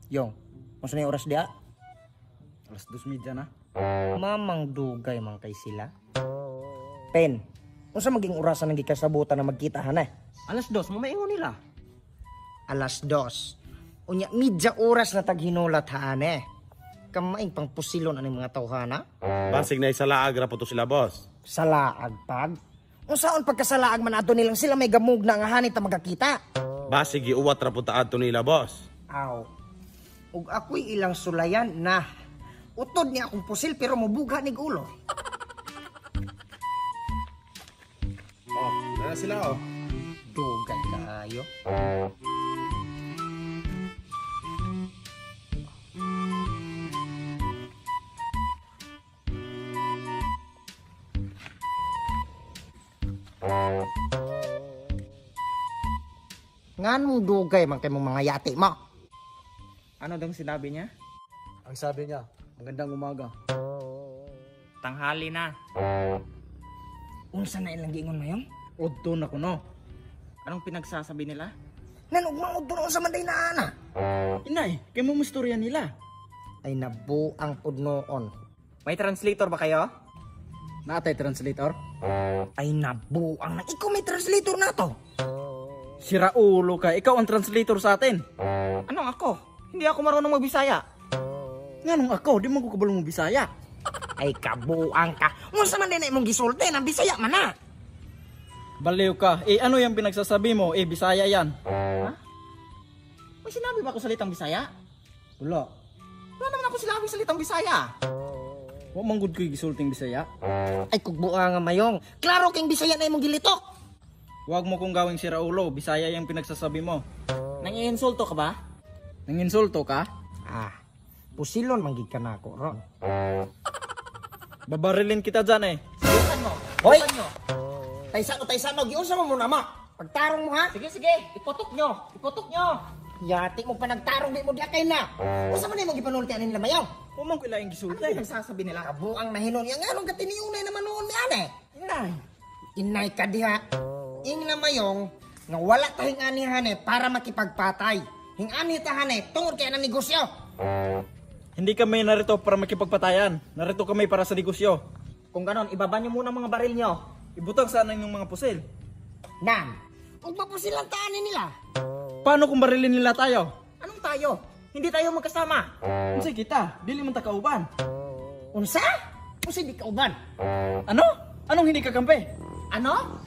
Yong, unsa na yung oras diha? 2:30 na. Mamang dugay man kay sila. Pen, unsa maging orasan ang gikasabutan na magkita hana? 2:00, mamaingon nila. 2:00. Unya midya oras na taghinulat haane. Kamaing pangpusilon aning mga tawhana. Basig na isalaag ra po to sila, boss. Salaag pag. Unsaon pagkasalaag man adto nilang sila may gamug na nga hanit ta magkakita. Basig giuwat ra po ta adto nila, boss. Aw. Ug ako'y ilang sulayan na utod niya akong pusil pero mubugha nig ulo. Oh, na sila oh. Dugay kaayo. Nganong dugay man kay mong mga yati mo? Ano daw sinabi niya? Ang sabi niya, magandang umaga. Tanghali na. Unsa na ilang giingon mayon? Udto na kuno. Anong pinagsasabi nila? Nanog maudto na unsa man day naa na. Inay, kay mo istorya nila. Ay nabuang pud noon. May translator ba kayo? Naatay translator? Ay nabuang na. Ikaw may translator na to. Sira ulo ka, ikaw ang translator sa atin. Anong ako? Hindi ako marunong magbisaya. Nganong ako, di man ko kabalo mo Bisaya. Ay kabuang ka. Unsa man day na imong gisulti nang Bisaya man na. Baliw ka. Eh ano yung pinagsasabi mo? Eh Bisaya yan. Ha? May sinabi ba ako salitang Bisaya? Wala. Wala naman ako sinabing salitang Bisaya. Wa man gud ko'y gisulting Bisaya. Ay kugbuang nga mayong. Klaro king Bisaya na imong gilitok. Huwag mo kong gawing sira ulo, Bisaya yung pinagsasabi mo. Nangiinsulto ka ba? Nanginsulto ka? Ah, pusilon man gid ka nako ron. Babarilin kita dyan eh. Subukan mo. Hoy! Subukan nyo. Taysano taysano giunsa mo muna ma. Pagtarong mo ha. Sige, sige. Iputok nyo. Iputok nyo. Yati mo pa nagtarong di mo diha kay na. Unsa man imong gipanulti anin nila mayong? Wa man ko ilaing Ano gisulti. pinagsasabi nila? Kabuang nahinon niya nganong katiniunay naman noon ni ane. Inay. Inay ka diha. Ing na mayong nga wala ta hingani hane para makipagpatay. Hingani ta hane tungod kay ang negosyo. Hindi kami narito para makipagpatayan. Narito kami para sa negosyo. Kung ganon, ibaba nyo muna mga baril nyo. Ibutang sana inyong mga pusil. Nan, ug mapusilang taani nila. Paano kung barilin nila tayo? Anong tayo? Hindi tayo magkasama. Unsay kita? Dili man ta kauban. Unsa? Unsa di kauban? Ano? Anong hindi kakampi? Ano?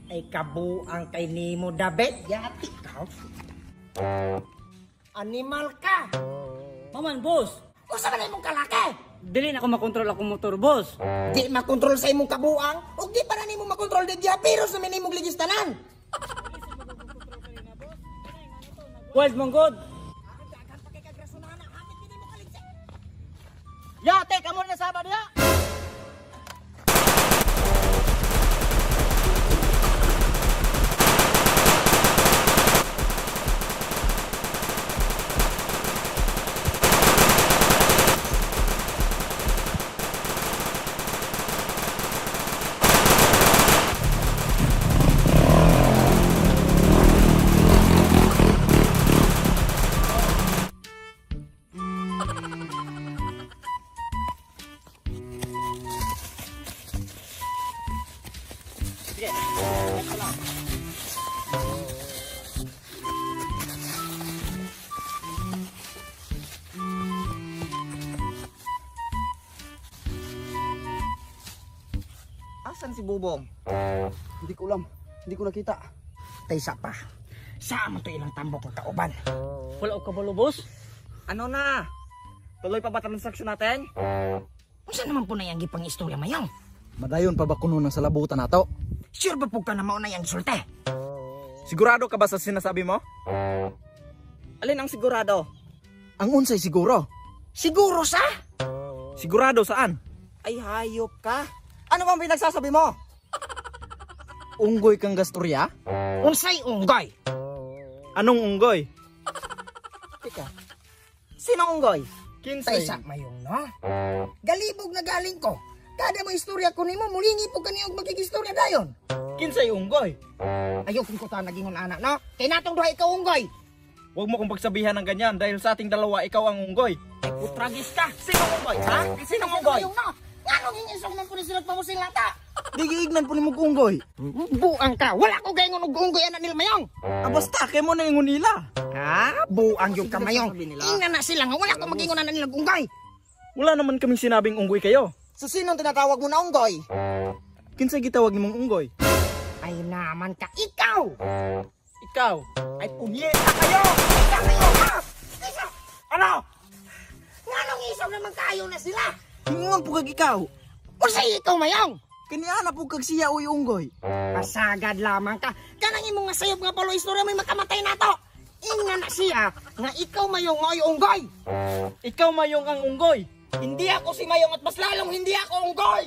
Ay kabuang kay nimo dabet. Yati ka. Animal ka. Maman, boss! Unsa man imong kalaki? Dili na ako makontrol akong motor, boss. Di makontrol sa imong kabuang ug di pa na nimo makontrol di pero sa minimong ligistanan. Wild manggod! Yate, kamo na saba diha! Asan si Bubong? Hindi ko alam. Hindi ko nakita. Taysa pa. Saan man to ilang tambok ng kauban? Wala og kabalo, boss. Ano na? Tuloy pa ba transaksyon natin? Unsa naman po na yang gipang istorya mayong? Madayon pa ba kuno ng salabutan nato? Sure ba po ka na mao na yang gisulti? Sigurado ka ba sa sinasabi mo? Alin ang sigurado? Ang unsay siguro? Siguro sa? Sigurado saan? Ay, hayop ka. Ano bang pinagsasabi mo? Unggoy kang gastorya? Unsay unggoy? Anong unggoy? Teka. Sino unggoy? Kinsay. Taysa mayong no? Galibog na galing ko. Kada mo istorya ko nimo, mulingi po kani og makigistorya dayon. Kinsay unggoy? Ayaw kung ko ta nagingon ana no? Kay natong duha ikaw unggoy. Huwag mo kong pagsabihan ng ganyan dahil sa ating dalawa ikaw ang unggoy. Ay, putragis ka. Sino unggoy? Ha? Sino unggoy? Mayong no? Nganong hingisog man po ni sila pamusil nata? Di giignan po ni mong unggoy. Buang ka. Wala ko gaingon og unggoy ana nila mayong. Ah, basta kay mo na ingon nila. Ha? Buang yung kamayong. Sabi nila. Ingna na sila nga wala ko magingon ana nila og unggoy. Wala naman kaming sinabing unggoy kayo. So, sinong tinatawag mo na unggoy? Kinsay gitawag nimong unggoy? Ay naman ka ikaw. Ikaw. Ay, punyeta kayo! Ikaw kayo ha? Isa. Ano? Nganong isog naman kayo na sila? Hinguan po kag ikaw. Unsay ikaw mayong? Kaniana po kag siya uy unggoy. Pasagad lamang ka. Kanang imong nga sayop nga palo istorya may makamatay nato. Ingna na siya nga ikaw mayong maoy unggoy. Ikaw mayong ang unggoy. Hindi ako si Mayong at mas lalong hindi ako unggoy!